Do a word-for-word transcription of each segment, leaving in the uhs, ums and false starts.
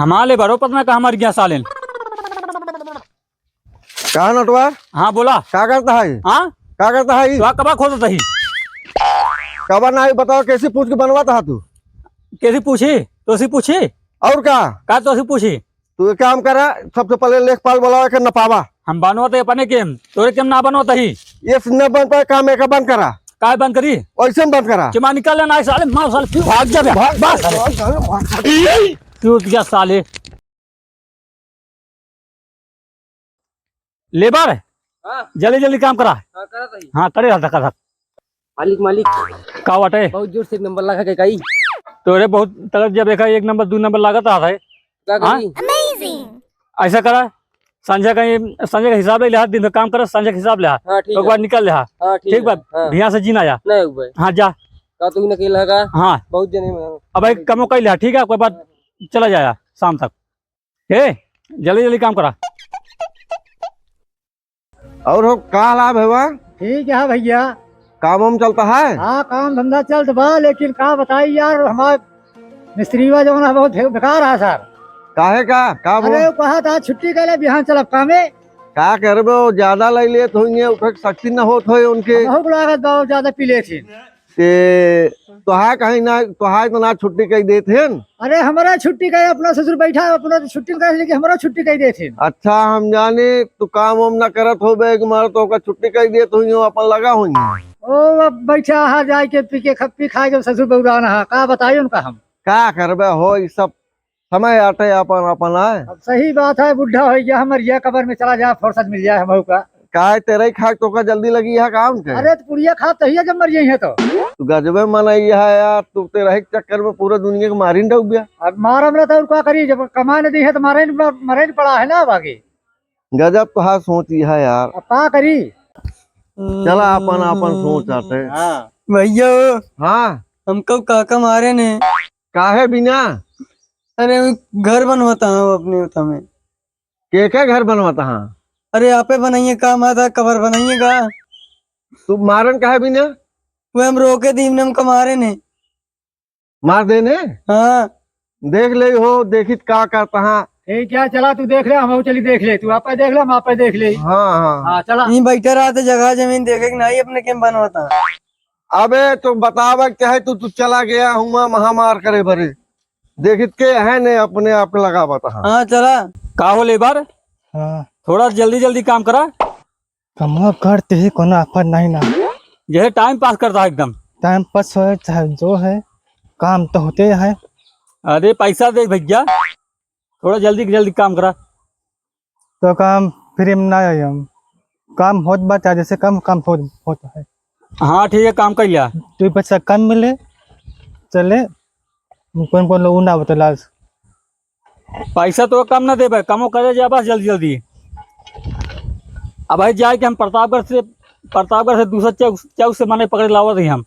हमारे बरो पता ना कहाँ मर गया सालेन। का नटवर? हाँ, बोला। का करता है? हाँ? का करता है? तो कबा खोदत ही? कबा नाही, बतावा, कैसी पूछ के बनवाता है तू? कैसी पूछी? तोसी पूछी? और का? का तोसी पूछी? तू एक काम करा, सबसे पहले लेखपाल बुलावा के नपावा। हम बनवाते अपने केम, तोरे केम ना बनवाता ही। ये न बन पाए काम, एक बंद करा। काय बंद करी? वैसे बंद करा। चुमा निकाल लेना है साले, मार साले, क्यों भाग जा बे? भाग, बस साले। भाग, भाग, भाग। क्यों गया साले? लेबर, हाँ। जल्दी जल्दी काम करा। हाँ, करत हई। हाँ, करे रहा, धका धक। मालिक, मालिक। का बाटे? बहुत जोर से एक नंबर लगा के कई। तोरे बहुत तगड़, जब देखा एक नंबर, दो नंबर लागत रहा है। का हाँ? करी? ऐसा करा, संझा का ये, संझा का हिसाब ले लिहा, दिन का काम करा, संझा का हिसाब लिहा। हाँ, ठीक एक है। बार निकल लिहा। हाँ, ठीक ठीक है। बा, हाँ। भिया से जीन आया। नहीं, भाई। हाँ, जा। का तू न कही लगा? हाँ। बहुत जने में। अब भाई, कमो कई लिहा, ठीक है, कोई बात, चला जाया शाम तक। ए, जल्दी जल्दी काम करा। और हो, का हाल है भैया? ठीक है भैया। काम वाम चलता है? हाँ, काम धंधा चलत बा, लेकिन का बताई यार, हमार मिस्त्रीवा जौन है बहुत बे-, बेकार है सर। काहे का? का बोल? अरे, वो कहा था छुट्टी कर ले, बिहान चलब कामे। का करबे, वो ज्यादा ले लेत होइए, उठक शक्ति न होत होए उनके। हमहू को लागत बा, वो ज्यादा पी लेत हैं। ते तोहार कहीं ना, तोहार तो ना छुट्टी कई देत हैं। अरे, हमरा छुट्टी कई, अपना ससुर बैठा है, अपना तो छुट्टी कई, लेकिन हमरा छुट्टी कई देत हैं। अच्छा, हम जाने तू काम वाम ना करत होबे, कि मार तो ओकर छुट्टी कई देत होइयो, अपन लगा होइयो। ओ, अब बैठा है, जाए के पी के ख-, पी खाए के ससुर बौरान है, का बताई उनका हम। का करबे हो, ई सब समय आटे अपन, अपन आए। अब सही बात है, बुढ़ा हो गया, हमर यह कबर में चला जाए, फुर्सत मिल जाए हमहू का। काय तेरे खाक तो का जल्दी लगी है काम के? अरे, तो पुड़िया खात तहिया जब मर जाई है तो। तू गजबे मनई है यार, तू तेरे के चक्कर में पूरा दुनिया के मारिन डूब गया। अब मारम रहता और का करी, जब कमाए न दी है तो मारे न, मरे न पड़ा है ना अब आगे। गजब तो हाँ सोची है यार। अब का करी? चला अपन, अपन सोच आटे। हाँ। भैया। हाँ। हमको काका मारे ने। काहे बिना? अरे, घर बनवाता हूँ अपने उता में। के का घर बनवाता हाँ? अरे, आपे बनाइए, काम आता, कबर बनाइएगा। तू मारन काहे बिना? वो हम रोके दी, हमको मारे ने। मार देने? हाँ। देख ले हो, देखित का करता हाँ। ए, क्या चला, तू देख ले, हम चली देख ले, तू आपे देख ले, हम आपे देख ले। हाँ, हाँ। हाँ, चला। यहीं बैठे रहा तो जगह जमीन देखे कि नहीं अपने केम बनवाता। अबे, तो बतावे के चाहे तू, तू चला गया हुआ महामार करे भरे। देखित के है ने अपने आप के लगावत हाँ। हाँ, चला। का हो लेबर? हाँ। थोड़ा जल्दी जल्दी काम करा। कमवा करते ही कोनो आफत नहीं ना। यह टाइम पास करता है एकदम। टाइम पास हो चाहे जो है, काम तो होते है। अरे पैसा दे भैया, थोड़ा जल्दी जल्दी काम करा। तो काम फ्री में ना आए हम, काम होत बा चाहे जैसे काम, काम होत, होत है। हाँ ठीक है, काम कर लिया। तू पैसा कम मिले, चले, कौन कौन लोग ना बतला। पैसा तो कम ना देबे, कमो करे जा बस जल्दी जल्दी। अब भाई जाए कि हम प्रतापगढ़ से, प्रतापगढ़ से दूसरा चौक, चौक से मने पकड़ लावत ही हम।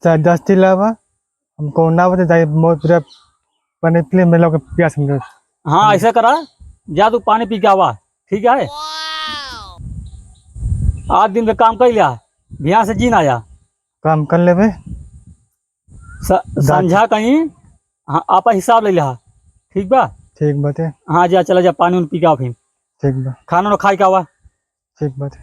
चाहे दस्ती लावा, हमको ना बता जाए, बहुत पूरा पानी पी ले, मेरे लोग के प्यास मिले। हाँ, ऐसा करा, जा तू पानी पी के आवा, ठीक है? आज दिन का काम कर लिया, ध्यान से जीन आया। काम कर लेबे। स-, जा। संझा कहीं, हाँ, आपा हिसाब ले लिहा, ठीक बा? ठीक बाटे। हाँ, जा, चला जा, पानी उन पी के आवा फिर। ठीक बा। खाना उना खाई के आवा। ठीक बाटे।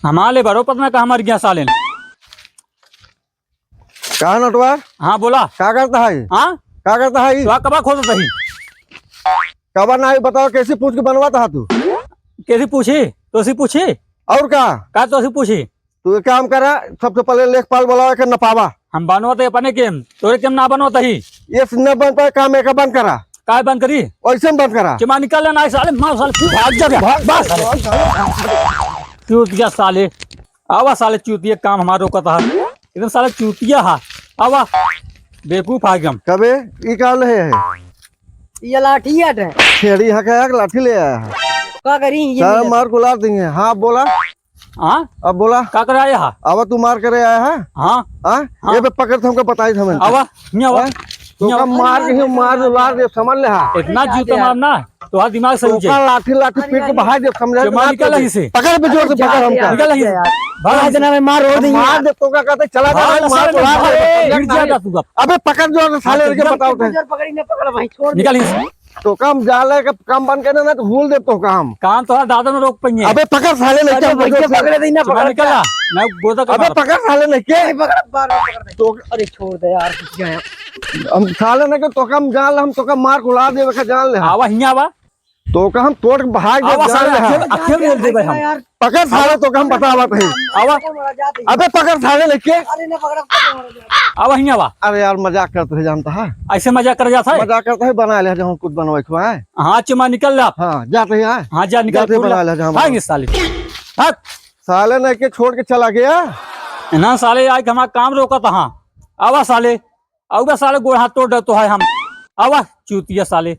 हमारे बरो पता ना कहाँ मर गया सालेन। का नटवर? हाँ, बोला। का करता है? हाँ? का करता है? तो कबा खोदत ही? कबा नाही, बतावा, कैसी पूछ के बनवाता है तू? कैसी पूछी? तोसी पूछी? और का? का तोसी पूछी? तू एक काम करा, सबसे पहले लेखपाल बुलावा के नपावा। हम बनवाते अपने केम, तोरे केम ना बनवाता ही। ये न बन पाए काम, एक बंद करा। काय बंद करी? वैसे बंद करा। चुमा निकाल लेना है साले, मार साले, क्यों भाग जा बे? भाग, बस साले। भाग, भाग, भाग। चूतिया साले, आवा साले चूतिया, काम हमारा रोकता है। एकदम साले चूतिया है, आवा, बेवकूफ है एकदम। कबे, ई का ले है? ये लाठी है। छेड़ी है क्या, लाठी ले आया है? का करी, ये सारा मिला। मार गुलाब देंगे। हाँ, बोला। हाँ? अब बोला। का करे आया हा? आवा, तू मार करे आया है? हाँ। हाँ? हाँ। ये पे पकड़, हमको बताई था मैंने। आवा, नहीं आवा। हाँ? तो नहीं का आवा। मार के ही मार, मार दे, समझ ले हा। इतना जूता मारना। तोहार दिमाग सही तोका है। लाठी, लाठी पीट के बाहर दे, समझा चुमा के निकल बात यहीं से। पकड़ बे, जोर से अरे पकड़ हमका। निकल यहीं से। भाग। आज ना मैं मार रो हम दी मार यार। दे, तोका कहते चला जा, भाग, मार साले, उड़ा दे, भाग। गिर जाएगा तू अब। अबे पकड़ जोर से साले, हाँ, लेके एकदम बताओ थे। जोर पकड़ी ना, पकड़ भाई, छोड़ दे। निकल यहीं से। तोका हम जाले का काम बंद करना ना तो भूल दे तोका हम। काम तो दादा ने रोक पाएंगे। अबे पकड़ साले, लेके अरे हम भैया, जोर से। पकड़ दे ना, चुमा पकड़ निकल के। ना, मैं गोदा का अबे मार। पकड़ साले, लेके। अरे पकड़, बार बार पकड़ दे। तो अरे छोड़ दे यार, कुछ गया। हम साले ना के तोका हम जान ले, हम तोका मार के उड़ा देवे का जान ले। आवा हियाँ आवा। तोका हम तोड़ के भाग आवा जान साले, ले। आखिर, आखिर मिल देबे हम। यार। पकड़ साले, तोका हम बतावत है। आवा। अबे पकड़ साले, लेके। अरे ना पकड़ा, पकड़ा, पकड़ा। आवा हियाँ आवा। अरे यार, मजाक करत है, जानता है। ऐसे मजाक कर जाता है? मजाक करत है, बना ले, जहाँ कुछ बनवे को है। हाँ, चुमा निकल ले आप। हाँ, जाते हैं, हाँ। हाँ, जा निकल, जाते हैं, तू बना ले। ले, जहाँ हाँ, बना। ये साले। हट। साले ने के छोड़ के चला गया। ना साले, आज हमारा काम रोका था। हाँ, आवा साले। आवा साले, गोड़ हाथ तोड़ देतो है हम। आवा, चूतिया साले।